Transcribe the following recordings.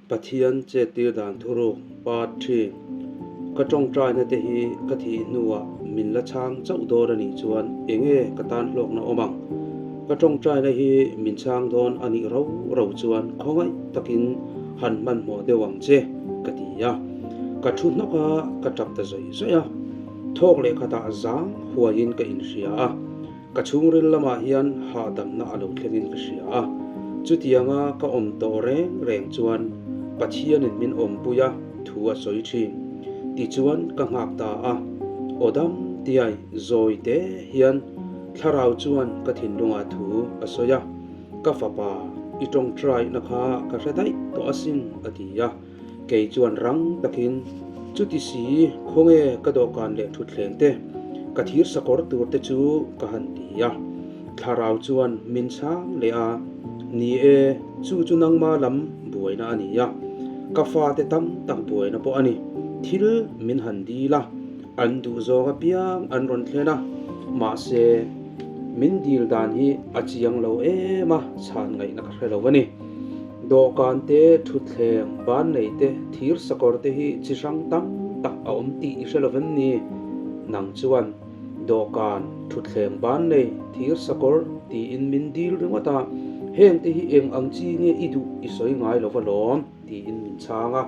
Pathian chettir dan thuruk Part ii Ka tawngtaina te hi ka thih hnuah min la chhang chauh dawn a nih chuan enge ka tan hlawkna awm ang? Ka tawngtaina hi min chhang dawn a nih ro ro chuan khawngaih takin han hmanhmawh deuh ang che ka ti a. Ka thu hnawk a, ka tap ta zawih zawih a. Thawk leh khatah zang huaiin ka inhria a. Ka chhungril lamah hian hahdamna a lo thlengin ka hria a, chutianga ka awm tawh reng reng chuan Pathianin min awmpui a thu a sawi thin. Tichuan ka nghak ta a, aw dam tiai zawi te hian thlarau chuan ka thinlungah thu a sawi a, Ka fapa, i tawngtaina kha ka hre daih tawh asin a ti a. Kei chuan rang takin, Chuti si, khawnge ka dawhkan leh thutthleng te, ka thir sakawr tur te chu ka han ti a. Thlarau chuan min chhang leh a, Ni e, chu chu nangma lam buaina a ni a, ka fate tam tak buaina pawh a ni. Thil min han dil a, an duh zawng apiang an rawn thlen a, mahse, min dil dan hi a chiang lo em a, chhan ngaihna ka hre lo a ni. Dawhkan te, thutthleng, bannei te, thir sakawr te hi chi hrang tam tak a awm tih i hre lo vem ni? Nang chuan, Dawhkan, thutthleng, bannei, thir sakawr tiin min dil ringawt a, heng te hi eng ang chi nge i duh i sawi ngai lo va lawm tiin min chhang a.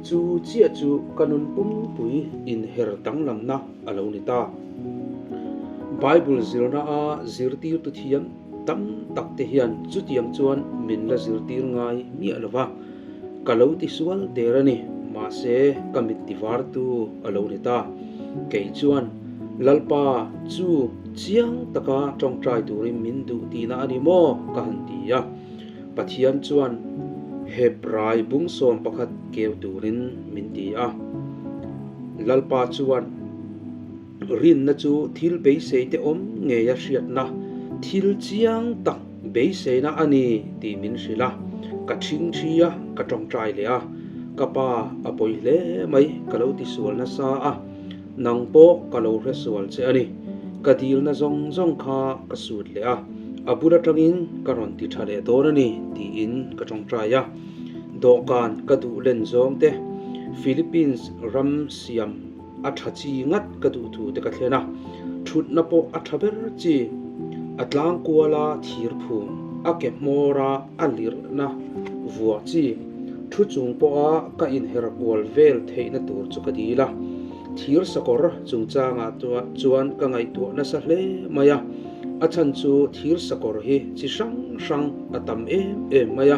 Chu chiah chu ka nun pumpui inher danglamna a lo ni ta. Bible zirna a zirtirtu thiam Tam tak te hian chutiang chuan min la zirtir ngai miah lo va, ka lo ti sual der a ni, mahse ka mit ti vartu a lo ni ta. Kei chuan Lalpa chu chiang taka tawngtai turin min duh tihna a ni maw? ka han ti a. Pathian chuan Hebrai bungsawm pakhat keu turin min ti a. Lalpa chuan. Rinna chu thil beisei te awm ngeia hriatna, thil chiang tak beiseina a ni tih min hrilh a. Ka thingthi a, ka tawngtai leh a. Ka pa a pawi hle mai, ka lo tisual nasa a, nang pawh ka lo hre sual che a ni. Ka dilna zawng zawng kha ka sut leh a, a bul atangin ka rawn ti tha leh dawn a ni tiin ka tawngtai a. Dawhkan ka duh len zawng te, Philippines ram siam A tha chi ngat ka duh thu te ka thlen a, thutna pawh a tha ber chi. A tlang kuala thir phum, a ke hmawra a lirhna vuah chi. Thu chung pawha ka inher kual vel theihna tur chu ka dil a. Thir sakawr chungchangah chuan ka ngaihtuah nasa hle mai a, a chhan chu thir sakawr hi chi hrang hrang a tam em em mai a,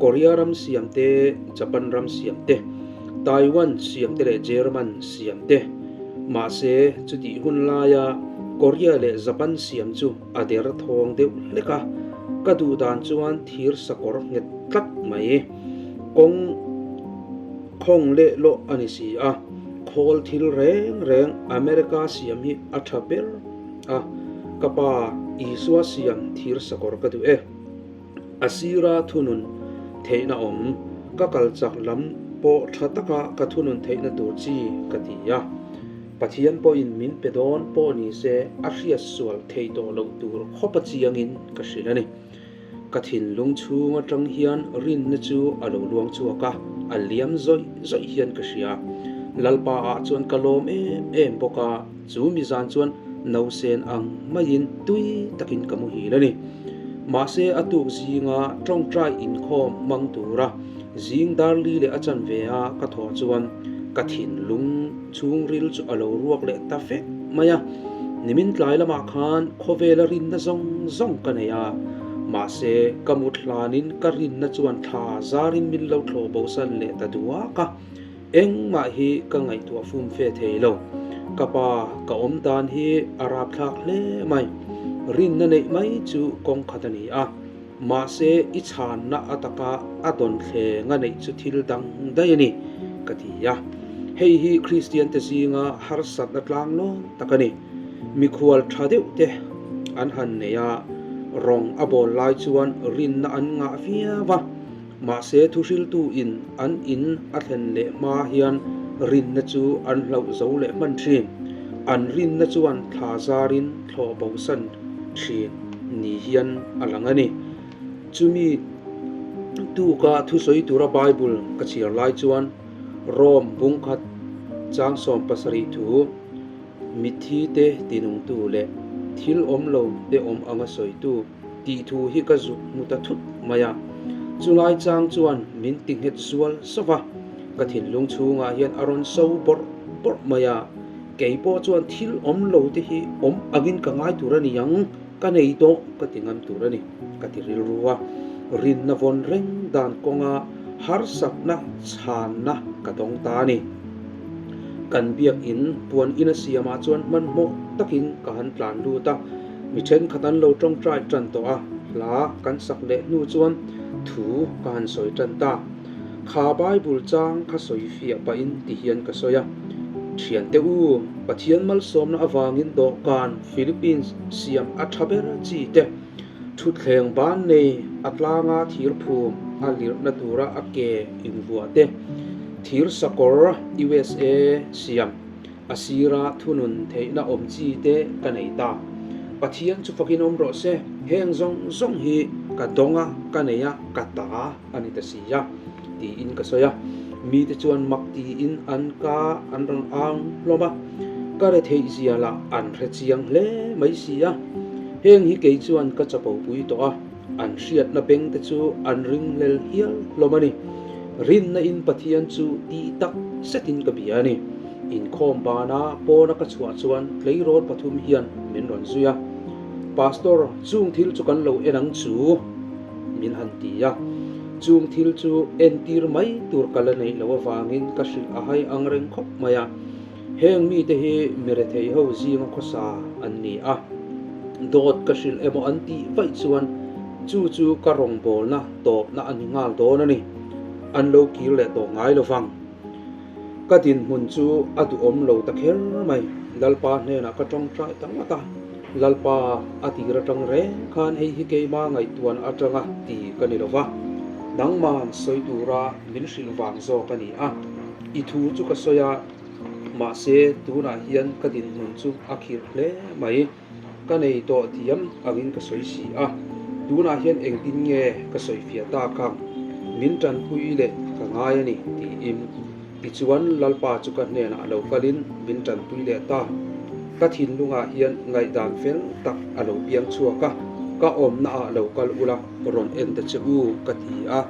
Korea ram siam te, Japan ram siam te, Taiwan siam te leh German siam te. Mahse, chutih hun laia Korea leh Japan siam chu a der thawng deuh hlek a, ka duh dan chuan thir sakawr nghet tlat mai. Kawng khawng leh lawh a ni si a, khawl thil reng reng America siam hi a tha ber a, ka pa Isua siam thir sakawr ka duh e. A sira thunun theihna awm, ka kal chak lam pawh tha taka ka thunun theihna tur chi ka ti a. Pathian pawhin min pe dawn pawh ni se a hriat sual thei tawh loh tur khawpa chiangin ka hrilh a ni. Ka thinlung chhung atang hian rinna chu a lo luang chhuak a, a liam zawih zawih hian ka hria. Lalpa ah chuan ka lawm em em bawk a, chu mizan chuan nausen ang maiin tui takin ka muhil a ni. Mahse a tuk zinga tawngtai inkhawm hmang tura zing dar li leh a chanve a ka thawh chuan ka thinlung chhungril chu a lo ruak leh ta fek mai a. Nimin tlai lamah khan khawvela rinna zawng zawng ka nei a, mahse ka mut hlanin ka rinna chuan thla zarin min lo thlawh bosan leh ta duak a. Engmah hi ka ngaihtuah fum fe thei lo. Ka pa ka awm dan hi a rapthlak hle mai. Rinna neih mai chu kawng khat a ni a. Mahse i chhanna a taka a dawn thleng a neih chu thil dang daih a ni, ka ti a. Hei hi Kristian te zinga harsatna tlang lawn tak a ni. Mikhual tha deuh te an han nei a, rawng a bawl lai chuan rinna an ngah viau a. Mahse, thuhriltu in an in a thlen leh hma hian rinna chu an hlauh zo leh hman thin. An rinna chuan thla zarin thlawh bosan thin ni hian a lang a ni. Chumi Tuka thusawi tura Bible ka chhiar lai chuan Rome bungkhat chang 70 thu Mitthi te tinungtu leh thil awm lo te awm anga sawitu tih thu hi ka zuk hmu ta thut mai a. Chulai chang chuan min ti nghet zual sauh va, ka thinlung chhungah hian a rawn so bawrh bawrh mai a. Kei pawh chuan thil awm lo te hi awm angin ka ngai tur a ni ang, ka nei tawh ka ti ngam tur a ni, ka ti rilru a. Rinna vawn reng dan kawnga harsatna chhanna ka dawng ta a ni. Kan biakin puan ina siamah chuan hmanhmawh takin ka han tlan lut a, mi thenkhat an lo tawngtai tan tawh a, hla kan sak leh hnu chuan thu ka han sawi tan ta. Kha Bible chang kha sawi fiah pahin ti hian ka sawi a, Thiante u, Pathian malsawmna avangin dawhkan Philippines siam a tha ber chi te, thutthleng ban nei a tlanga thir phum a lirhna tura a ke invuah te, thir sakawr USA siam a sira thunun theihna awm chi te ka nei ta. Pathian chu fakin awm rawh se, heng zawng zawng hi ka dawng a, ka nei a, ka ta a ni ta si a, tiin ka sawi a. Mite chuan mak tiin an ka an rawn ang hlawm a, ka retheih zia lah an hre chiang hle mai si a. Heng hi kei chuan ka chapo pui tawh a, an hriatna beng te chu an ringhlel hial hlawm a ni. Rinna in Pathian chu tih tak zetin ka bia a ni. Inkhawm bana pawna ka chhuah chuan tleirawl pathum hian min rawn zui a, Pastor, chung thil chu kan lo en ang chu, min han ti a. Chung thil chu entir mai tur ka la neih loh avangin ka hrilh a hai ang reng khawp mai a. Heng mite hi mi rethei ho zinga khawsa an ni a, dawt ka hrilh emaw an tih vaih chuan chu chu ka rawngbawlna tawpna a ni nghal dawn a ni. An lo kir leh tawh ngai lo vang. Ka dinhmun chu a duhawm lo ta kher mai. Lalpa hnenah ka tawngtai ta ngawt a, Lalpa a tir atang reng khan hei hi keima ngaihtuahna atanga ti ka ni lo va, nangman sawi tura min hrilh vang zawk a ni a. I thu chu ka sawi a, mahse tunah hian ka dinhmun chu a khirh hle mai. Ka nei tawh thiam angin ka sawi si a, tunah hian engtin nge ka sawi fiah tak ang? Min tanpui leh ka ngai a ni, tiin. Tichuan Lalpa chu ka hnenah a lo kalin min tanpui leh ta. Ka thinlungah hian ngaihdan fel tak a lo piang chhuak a, ka awmnaah lo kal ula rawn en ta che u, ka ti a.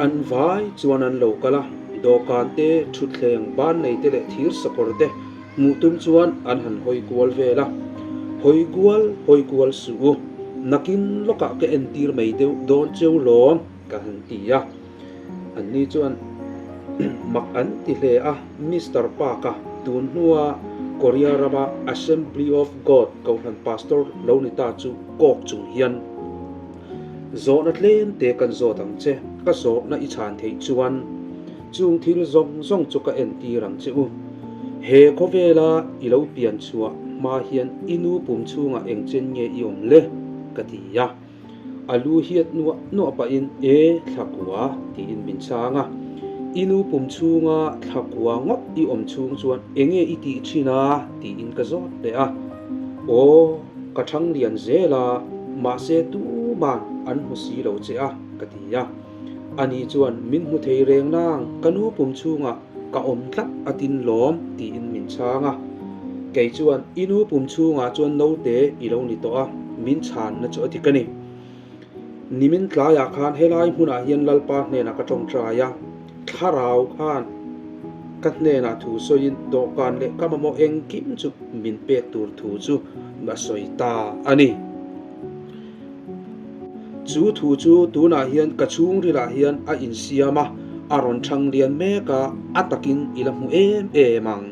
An vai chuan an lo kal a, dawhkan te, thutthleng, ban nei te leh thir sakawr te hmuh tum chuan an han hawi kual vel a. Hawi kual, hawi kual suh u, nakin lawkah ka entir mai deuh dawn cheu lawm, ka han ti a. Anni chuan mak an ti hle a, Mister Park-a tun hnua Korea rama Assembly of God kohhran pastor lo ni ta chu kawk chung hian, Zawhna tlem te kan zawt ang che, ka zawhna i chhan theih chuan chung thil zawng zawng chu ka entir ang che u. He khawvela i lo pian chhuah hma hian i nu pum chhungah eng chen nge i awm le? ka ti a. A lu hiat nuah nuah pahin E thlakua tiin min chhang a. I nu pum chhunga thlakua ngawt i awm chhung chuan enge i tih thin a? tiin ka zawt leh a. Aw, ka thang lian zel a, mahse tuman an hmu si lo che a, ka ti a. Ani chuan min hmu thei reng nang, ka nu pum chhungah ka awm tlat a tin lawm, tiin min chhang a. Kei chuan i nu pum chhungah chuan naute i lo ni tawh a, min chhanna chu a dik a ni. Nimin tlaiah khan helai hmunah hian Lalpa hnenah ka tawngtai a, thlarau khan ka hnenah thu sawiin dawhkan leh ka mamawh engkim chu min pek tur thu chu a sawi ta a ni. Chu thu chu tunah hian ka chhungrilah hian a insiam a, a rawn thang lian mek a, a takin i la hmu em em ang.